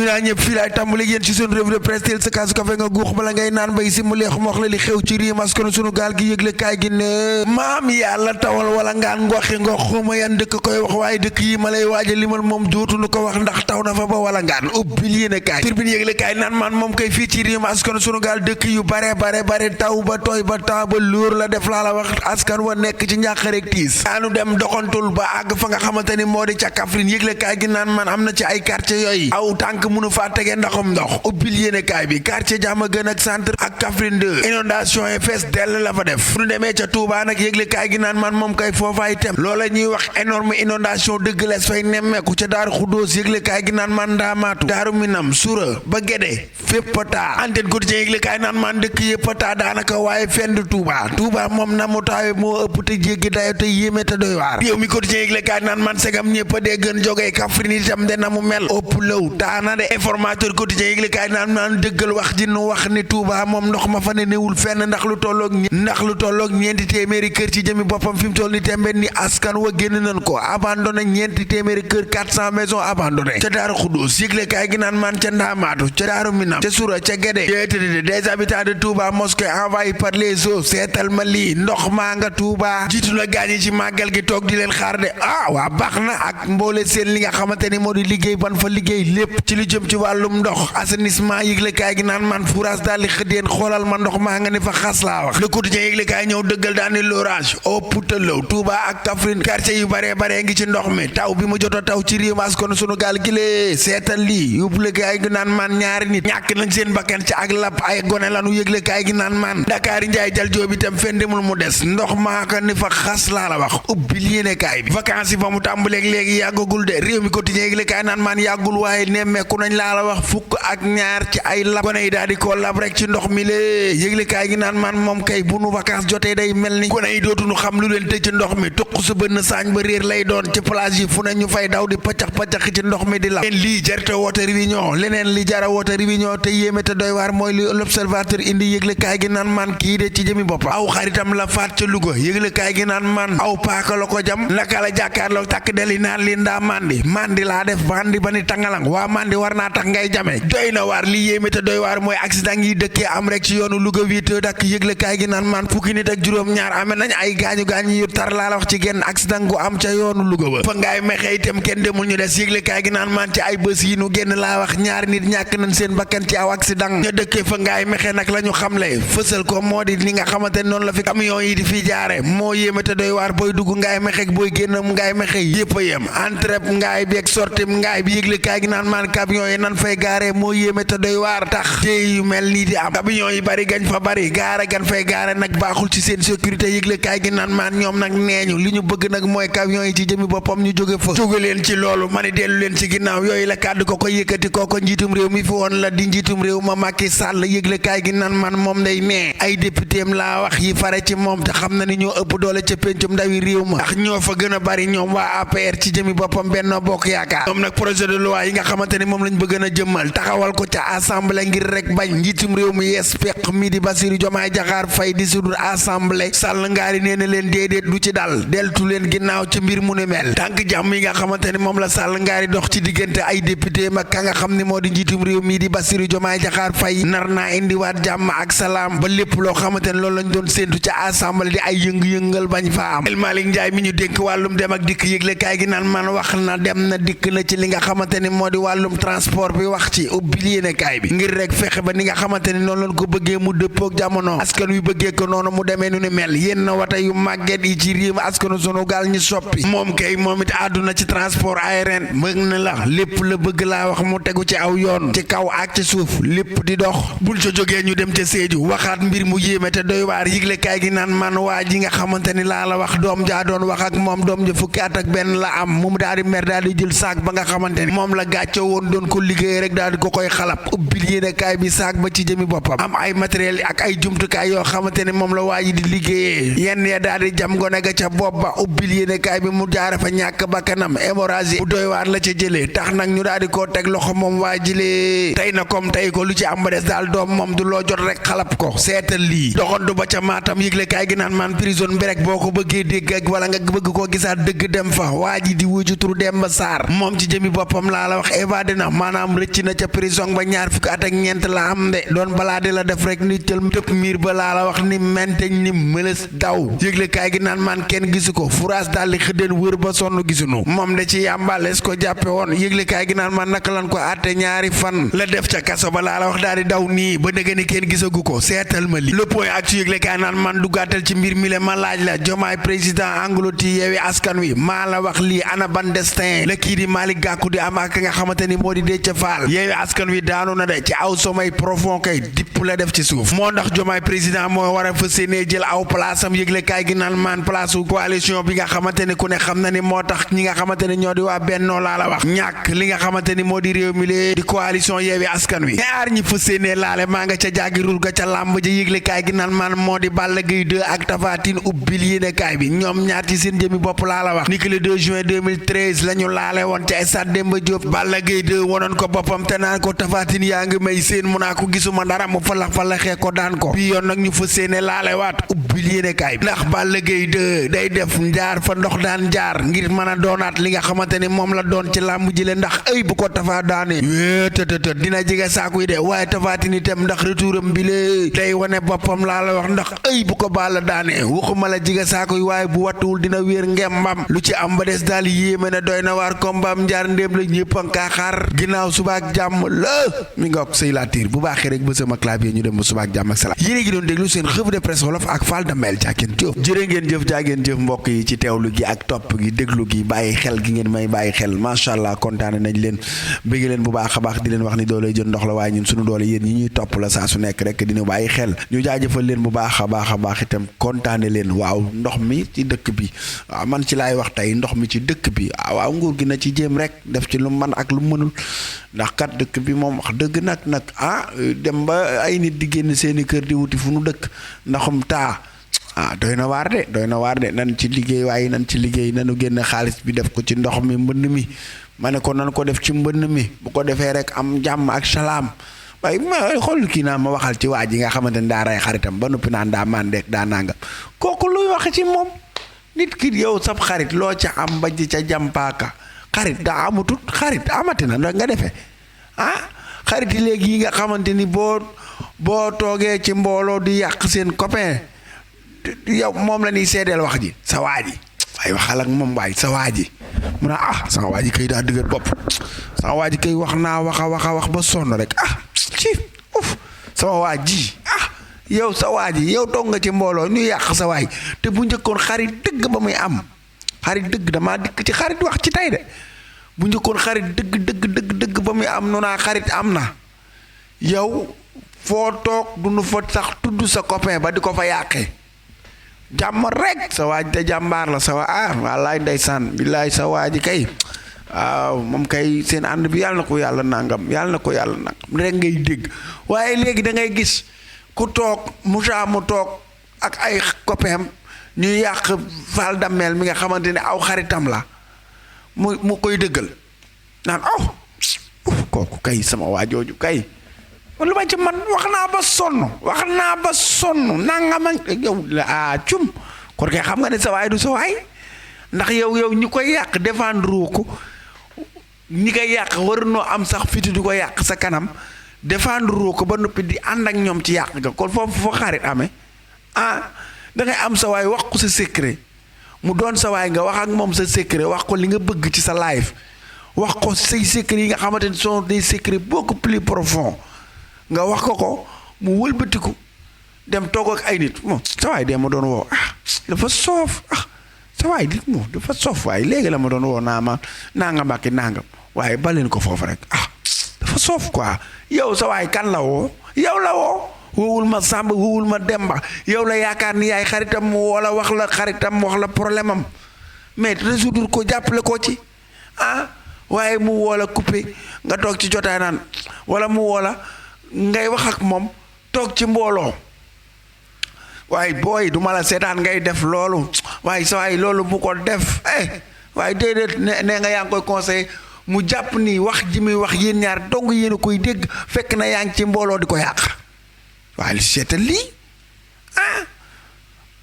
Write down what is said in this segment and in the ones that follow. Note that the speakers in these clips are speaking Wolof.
naa ñëpp fii laay tàmbali yéen ci sunu revue de presse teel sa kaasu kafe nga guux bala ngay naan bay si mu leex wax la li xew ci réew askan sunu gaal gi yëgle kaay gi ne maam yàlla tawal wala ngaan ngoxi ngox xuma yan dëkk koy wax waaye dëkk yi ma lay waaja limal moom dootuñu ko wax ndax taw na fa ba wala ngaan ubbil yéene kaay turbine yëgle kaay naan maan moom koy fii ci réew askan sunu gaal dëkk yu bare taw ba tooy ba taa ba lóor la def laa la wax askan wa nekk ci njàqareeg tiis daanu dem doxantul ba àgg fa nga xamante ni moo di ca Kaffrine yëgle kaay gi naan man am na ci ay quartier yooyu aw tànk mënu faa tege ndaxum ndox ubbil yéene kaay bi quartier Diamaguène ak centre ak Kaffrine 2 inondation yi fees dell la fa def fu ñu demee ca Touba nag yëgle kaay gi naan man moom kay foofaay tem loola ñuy wax énorme inondation dëgg lees fay nemmeeku ca Daaru Xuddoos yëgle kaay gi naan man Ndaamaatu Daaru Minam Sura ba Gédé fépp taa antenne quotidien yëgle kaay naan man dëkk yëpp taa daanaka waaye fenn Touba moom na mu taawe moo ëpp te jéggi dayo te yéeme te doy waar réew mi quotidien yëgle kaay naan man segam ñëpp a dee gën jógee Kaffrine itam de na mu mel ëpp lëw taana de informateur quotidien yëgle kaay naan dëggal wax ji nu wax ni Touba moom ndox ma fa ne newul fenn ndax lu tolloog ñeenti téeméeri kër ci jëmi boppam fi mu toll ni tembe ni askan wa génn nañ ko abandonné ñeenti téeméeri kër 400 maisons abandonnées ca Daaru Xuddoos yëgle kaay gi naan man ca Ndaamaatu ca Daaru Minam ca Sura ca Gédé des habitants de Touba mosquée envahis par les eaux seetal ma lii ndox maa nga Touba jiitu na gaañi ci màggal gi toog di leen xaar de waa baax na ak mboole seen li nga xamante ni moo di liggéey ban fa liggéey lépp ci lu jëm ci wàllum ndox assainissement yëglekaay gi naan man fourage daal di xëddeen xoolal ma ndox maa nga ne fa xas laa wax le quotidien yëglekaay ñëw dëggal daal ni l'orage au Poutalaw Touba ak Kaffrine quartier yu bare ngi ci ndox mi taw bi mu jot a taw ci réew askan sunu gaal gi lee seetal lii yëglekaay gi naan man ñaari nit ñàkk nañ seen bakkan ci ak lap ay gone lanu yëglekaay gi naan man Dakar Njaay jal joobi tam fen demul mu des ndox maa ka ni fa xas laa la wax ubbil yéenekaay bi vacances yi fa mu tàmbaleeg léegi yàggagul de réew mi quotidien yëglekaay naan man yàggul waaye nemmeeku nañ laa la wax fukk ak ñaar ci ay lab gone yi daal di ko lab rek ci ndox mi lée yëglekaay gi naan man moom kay bu nu vacances jotee day mel ni gone yi dootuñu xam lu leen tëj ci ndox mi tuq su bënn saañ ba réer lay doon ci plage yi fu ne ñu fay daw di paccax ci ndox mi di lab leen lii jarte woote réunion leneen li jara woote réunion te yéeme te doy waar mooy li l'observateur indi yëglekaay gi naan man kii de ci jëmi boppam aw xaritam la faat ca Louga yëglekaay gi naan man aw paaka la ko jam naka la jàkkaarloo takk deli naan li ndaa mandi laa def bandi ba ni tangalang waa mandi war naa tax ngay jame doy na waar li yéeme te doy waar mooy accident yi dëkkee am rek ci yoonu Louga wiite dakk yëglekaay gi naan man fukki nit ak juróom-ñaar ame nañ ay gaañu yu tar laa la wax ci genn accident gu am ca yoonu Louga ba fa ngaay mexe itam kenn demul ñu des yëglekaay gi naan man ci ay bés yi nu génn laa wax ñaari nit ñàkk nañ seen bakkan ci aw accident ña dëkkee fa ngaay mexe nag la ñu xamle fësal ko moo di li nga xamante noonu la fi camion yi di fi jaare moo yéeme te doy waar booy dugg ngaay mexeeg booy génn ngaay mexe yépp a yem entrée ngaay bi ak sortie ngaay bi yëglekaay gi naan maan camion yi nan fay gaare moo yéeme te doy waar tax jéey yu mel nii di am camion yi bari gañ fa bari gaare gan fay gaare nag baaxul ci seen sécurité yëglekaay gi naan maan ñoom nag neeñu li ñu bëgg nag mooy camion yi ci jëmi boppam ñu jóge fa jóge leen ci loolu ma ni dellu leen ci ginnaaw yooyu la kàddu ko ko yëkkati kooko njiitum réew mi fi woon la di njiitum réew ma Macky Sall yëglekaay gi naan man moom day nee ay député am laa wax yi fare ci moom te xam na ni ñoo ëpp doole ca péncum ndawi réew ma ndax ñoo fa gën a bari ñoom waa APR ci jëmi boppam Benno Bokk Yaakaar ñoom nag projet de loi yi nga xamante ni moom lañ bëgg a jëmmal taxawal ko ca assemblée ngir rek bañ njiitum réew mi yees peq mi di Bassirou Diomaye Diakhar Faye di sudur assemblée Sall ngaari nee na leen déedéet du ci dal deltu leen ginnaaw ci mbir mu ne mel tànk jàmm yi nga xamante ni moom la Sall ngaari dox ci diggante ay député mag ka nga xam ni moo di njiitum réew mi di Bassirou Diomaye Diakhar Faye nar naa indiwaat jàmm ak salaam ba lépp loo xamante ne loolu lañ doon séentu ca assemblée di ay yëngu-yëngal bañ fa am El Malick Ndiaye mi ñu dénk wàllum dem ak dikk yëglekaay gi naan man wax na dem na dikk na ci li nga xamante ni moo di wàllum transport bi wax ci ubbil yéenekaay bi ngir rek fexe ba ni nga xamante ni noonu lañ ko bëggee mu dëppook jamono askan wi bëggee ko noonu mu demee nu ni mel yéen na wata yu màgget yi ci réew askanu sunu gaal ñu soppi moom kay moom it àdduna ci transport aérien bëgg na la lépp la bëgg laa wax mu tegu ci aw yoon ci kaw ak ci suuf lépp di dox bul ca jógee ñu dem ca Sédhiou waxaat mbir mu yéeme te doy waar yëglekaay gi naan man waa ji nga xamante ni laa la wax doom jaa doon wax ak moom doom ja fukki at ak benn la am mu daal di mer daal di jël saak ba nga xamante ni moom la gàcce woon doon ko liggéey rek daal di ko koy xalab ubbil yéenekaay bi saak ba ci jëmi boppam am ay matériel ak ay jumtukaay yoo xamante ni moom la waa ji di liggéeyee yenn ya daal di jam gone ga ca bopp ba ubbil yéenekaay bi mu jaare fa ñàkk bakkanam hémorragie bu doy waar la ca jëlee tax nag ñu daal di koo teg loxo moom waa jilee tey na comme tey ko lu ci am ba des daal doom moom du loo jot rek xalab ko seetal lii doxandu ba ca Matam yëglekaay gi naan man prison bi rek boo ko bëggee dégg ak wala nga bëgg koo gisaat dëgg dem fa waa ji di wuju turu Demba Sarr moom ci jëmi boppam laa la wax évadé na maanaam rëcc na ca prison ba ñaar fukki at ak ñeent la am de doon balaa di la def rek ni tël tëpp miir ba laa la wax ni menteñ ni mëlës daw yëgle kaay gi naan maan kenn gisu ko furaas daal di xëddeen wër ba sonn gisunu moom da ci yàmbales ko jàppe woon yëgle kaay gi naan maan naka lan ko àtte ñaari fan la def ca kaso ba laa la wax daal di daw nii ba dëgg ni kenn gisagu ko seetal ma li le point ak ci yëgle kaay naan man du gàttal ci mbir mi le ma laaj la Diomaye président Angloti Yewwi Askan Wi maa la wax lii ana ban destin la kii di Malick Gakou di am ak nga xamante ni moo di Déthié Fall Yewwi Askan Wi daanu na de ci aw sommeil profond kay dipp la def ci suuf moo ndax Diomaye président moo war a fas yéene jël aw place am yëgle kaay gi naan maan place u coalition bi nga xamante ni ku ne xam na ni moo tax ñi nga xamante ni ñoo di waa Benno laa la wax ñàkk li nga xamante ni moo di réew mi lee di coalition Yewwi Askan Wi ñaar ñi fas yéene laale maa nga ca jaagirul ga ca làmb ja yëgle kaay gi naan maan moo di Balla Gaye 2 ak Tapha Tine ubbil yéene kaay bi ñoom ñaar ci seen jëmi bopp laa la wax ni ki le 2 juin 2013 la ñu laale woon ca stade Demba Diop Balla Gaye 2 wonoon ko boppam te naan ko Tapha Tine yaa ngi may seen mu naa ko gisuma dara mu falaxee ko daan ko bii yoon nag ñu fas yéene laale waat ubbil yéene kaay bi ndax Balla Gaye 2 day def njaar fa ndox daan jaar ngir mën a doonaat li nga xamante ni moom la doon ci làmb ji le ndax ay bu ko Tapha daane tëtëtët dina jege saaku yi de waaye Tapha Tine itam ndax retouram bi lee day wane boppam laa la wax ndax ay bu ko Balla daane waxuma la jege saaku yi waaye bu wattuwul dina wéer ngembam lu ci am ba des daal yéeme ne doy na waar kombaam njaar ndéem la ñëpp a kaa xaar ginnaaw subaak jàmm la mi nga sëy la tiir bu baaxee rek ba sama clavier ñu dem ba subaak jàmm ak salaam yéen a ngi doon déglu seen revue de presse wolof ak Fall Damel Diaken Diop jërë ngeen jëf jaageen jëf mbokk yi ci teewlu gi ak topp gi déglu gi bàyyi xel gi ngeen may bàyyi xel macha allah kontaane nañ leen bëgg leen bu baax a baax di leen wax ni doole jën ndox la waaye ñun suñu doole yéen ñi ñuy topp la saa su nekk rek dina bàyyi xel ñu jaajëfal leen bu baax a baax itam kontaane leen waaw ndox mi ci dëkk bi waaw man ci laay wax tey ndox mi ci dëkk bi waaw nguur gi na ci jéem rek def ci lu man ak lu mënul ndax kat dëkk bi moom wax dëgg nag dem ba ay nit di génn seeni kër di wuti fu nu dëkk ndaxum taa doy na waar de nan ci liggéey waaye nan ci liggéey nanu génn xaalis bi def ko ci ndox mi mbënn mi ma ne ko nan ko def ci mbënn mi bu ko defee rek am jàmm ak salaam waaye ma xool kii naa ma waxal ci waa ji nga xamante ni daa rey xaritam ba noppi naan daa mandeek daa nangam kooku luy wax ci moom nit ki yow sab xarit loo ca am ba ji ca jàmpaaka xarit daa amatut xarit amati na nga defee xarit yi léegi yi nga xamante ni boo toogee ci mbooloo di yàq seen copain yow moom la ñuy seedeel wax ji sa waa ji waaye waxal ak moom waay sa waa ji mu ne sama waa ji kay daa dëgër bopp sama waa ji kay wax naa wax ba sonn rek ci sama waa ji yow sa waa ji yow toog nga ci mbooloo ñu yàq sa waay te bu njëkkoon xarit dëgg ba muy am xarit dëgg damaa dikk ci xarit wax ci tey de bu njëkkoon xarit dëgg ba muy am nu naa xarit am na yow foo toog du nu fa sax tudd sa copain ba di ko fa yàqee jàmm rek sa waaj te jàmbaar la sa waa wallaay ndeysaan billaay sa waaji kay waaw moom kay seen ànd bi yàlla na ko yàlla nangam rek ngay dégg waaye léegi da ngay gis ku toog mu toog ak ay copain ñuy yàq Fall Damel mi nga xamante ne aw xaritam la mu koy dëggal naan kooku kay sama waajooju kay lu ma ci man wax naa ba sonn nangam ak yow cum kon kay xam nga ne sa waay du sa waay ndax yow ñi koy yàq défendre ko ñi koy yàq war noo am sax fiti di ko yàq sa kanam défendre ko ba noppi di ànd ak ñoom ci yàq ga kon foofu foo xarit amee da ngay am sa waay wax ko sa secret mu doon sa waay nga wax ak moom sa secret wax ko li nga bëgg ci sa life wax ko say secret yi nga xamante ne sont des secrets beaucoup plus profonds nga wax ko mu wëlbatiku dem toog ak ay nit moom sa waay dee ma doon woo dafa soof sa waay di moom dafa soof waaye léegi la ma doon woo nangam ak nangam waaye baleen ko foofu rek dafa soof quoi yow sa waay kan la woo yow la woo woowul ma Samba woowul ma Demba yow la yaakaar ni yaay xaritam wala wax la xaritam wax la problème am mais résoudre ko jàppale ko ci waaye mu woo la coupé nga toog ci jotaay naan wala mu woo la ngay wax ak moom toog ci mbooloo waaye booy duma la seetaan ngay def loolu waaye sa waay loolu bu ko def waaye déedéet nee nga yaa ngi koy conseillé mu jàpp ni wax ji muy wax yéen ñaar dong yéen a koy dégg fekk na yaa ngi ci mbooloo di ko yàq waaye li seetal lii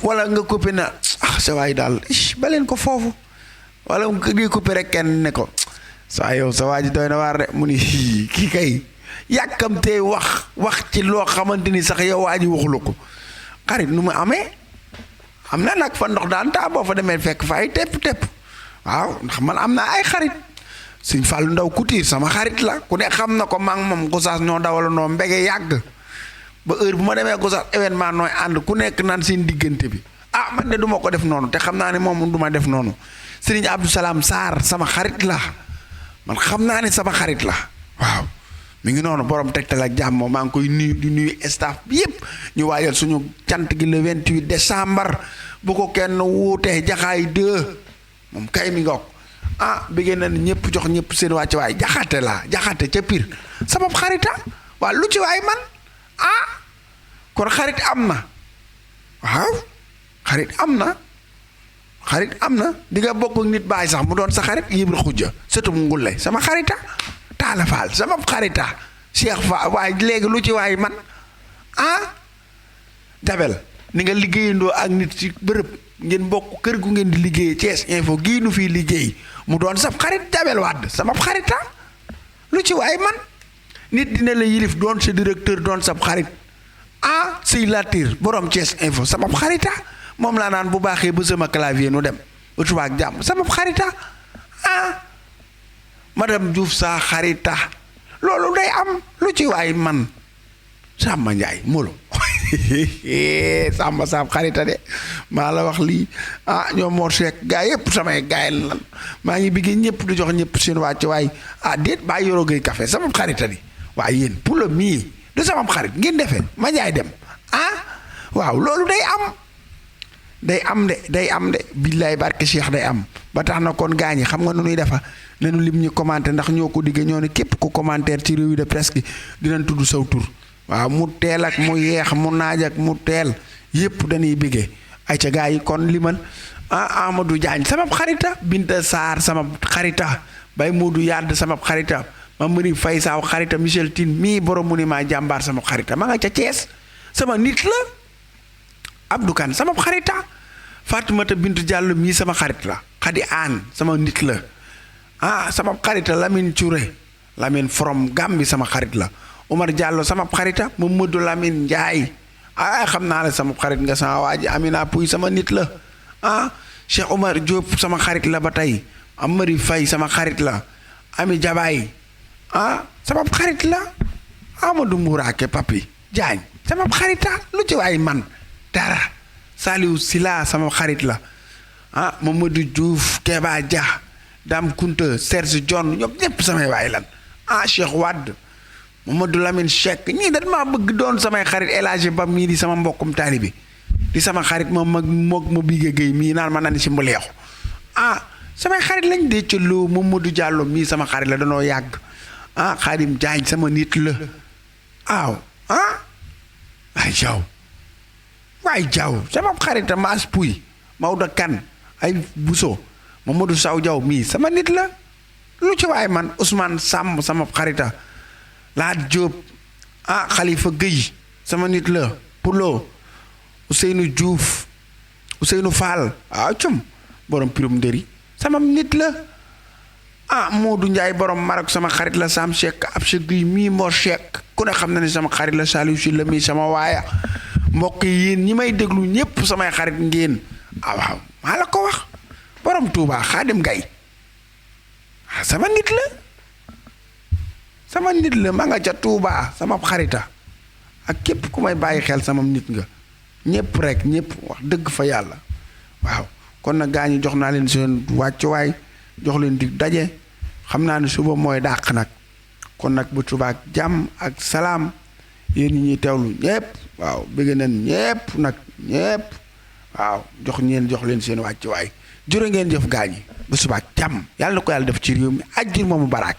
wala nga coupé na sa waay daal baleen ko foofu wala nga di coupé rek kenn ne ko saa yow sa waa ji doy na waar de mu ni kii kay yàkkamtee wax ci loo xamante ni sax yow waa ji waxulu ko xarit nu mu amee am na nag fa ndox daan taa boo fa demee fekk fa ay tepp waaw ndax man am naa ay xarit Sëñ Fallou Ndaw Couture sama xarit la ku ne xam na ko maa ngi moom Gosaas ñoo dawala noo mbege yàgg ba heure bu ma demee Gosaas événement nooy ànd ku nekk naan seen diggante bi man de du ma ko def noonu te xam naa ne moom du ma def noonu Serigne Abdou Salam Sarr sama xarit la man xam naa ne sama xarit la waaw mi ngi noonu borom Tektal ak Jàmm maa ngi koy nuyu di nuyu staff bi yëpp ñu waajal suñu cant gi le 28 décembre bu ko kenn wuutee Jaxaay 2 moom kay mi ngoog bëggee na ñëpp jox ñëpp seen wàcc waay jaxate ca Pire sama xarita waa lu ci waay man kon xarit am na waaw xarit am na di nga bokk ak nit baay sax mu doon sa xarit Ibra Xujja surtout mu ngulle sama xarita Taala Faal sama xarita Cheikh Fall waaye léegi lu ci waay man Jabel ni nga liggéeyandoo ak nit ci bërëb ngeen bokk kër gu ngeen di liggéey Thiès Info gii nu fii liggéey mu doon sab xarit Jabel Wàdd sama xarita lu ci waay man nit dina la yilif doon sa directeur doon sab xarit Sëy Latir borom Thiès Info sama xarita moom laa naan bu baaxee ba sama clavier nu dem ba Touba ak Jàmm sama xarita madame Diouf saa xarita loolu day am lu ci waay man Samba Njaay molo Samba Saab xarita de maa la wax lii ñoom Mor Seck gaa yëpp samay gaay lan maa ngi bëgg ñëpp du jox ñëpp seen wàcc waay déet baa yoroo gay café sama xarita di waaye yéen pour le mii du sama xarit ngeen defee ma jaay dem waaw loolu day am de billaay barke Cheikh day am ba tax na kon gaañi xam nga nu nuy defa nanu lim ñu commenté ndax ñoo ko digge ñoo ne képp ku commentaire ci revue de presse gi dinañ tudd saw tur waaw mu teel ak mu yeex mu naaj ak mu teel yépp dañuy biggee ay ca gaa yi kon limal Amadou Diagne sama xarita Binta Sarr sama xarita Bay Moodu Yadd sama xarita Mamari Fay saaw xarita Michel Tine mii borom mu ni maa jàmbaar sama xarita ma nga ca Thiès sama nit la Abdou Kane sama xarita Fatimata Bintu Diallo mii sama xarit la Xadi Aan sama nit la sama xarita Lamine Touré Lamine from Gambie sama xarit la Omar Diallo sama xarita Mamadou Lamine Ndiaye xam naa la sama xarit nga sama waa ji Amina Pouy sama nit la Cheikh Omar Diop sama xarit la ba tey Amari Fay sama xarit la Ami Jabaay sama xarit la Amadou Mourake Papi Diagne sama xarita lu ci waay man dara Saliou Sila sama xarit la Mamadou Diouf Keba Dia Dame Kunta Serge John ñoom ñëpp samay waay lan Cheikh Wade Mamadou Lamine Cheikh ñii dañ maa bëgg doon samay xarit El Hadji Ba mii di sama mbokkum taalibi di sama xarit ma Bigé Gueye mii naan ma nani si mbuleexu samay xarit lañ dee ca loo Mamadou Diallo mii sama xarit la danoo yàgg Khadim Diagne sama nit la waay jaw sama xarita Maas Puy Maodo Kan ay Buso Mamadou Saw Jaw mii sama nit la lu ci waay man Ousmane Samb sama xarita Laat Diop Khalifa Gueye sama nit la Pulo Ousseynou Diouf Ousseynou Fall cum borom pirum ndëri sama nit la Modou Ndiaye borom Maroc sama xarit la Sam Cheikh ab Gueye mii Mor Cheikh ku ne xam na ni sama xarit la Saliou si la mii sama waaya mbokk yi yéen ñi may déglu ñépp samay xarit ngeen waaw maa la ko wax borom Touba Xaadim Gay sama nit la ma nga ca Touba sama xarita ak képp ku may bàyyi xel sama nit nga ñépp rek ñépp wax dëgg fa yàlla waaw kon nag gaa ñi jox naa leen seen wàccuwaay jox leen di daje xam naa ne suba mooy dàq nag kon nag bu Touba ak jàmm ak salaam yéen ñi ñuy teewlu ñépp waaw bëgg nañ ñépp nag ñépp waaw jox leen seen wàccuwaay jërë ngeen jëf gaa ñi bu suba ak jàmm yàlla na ko yàlla def ci réew mi ajjur moomu baraak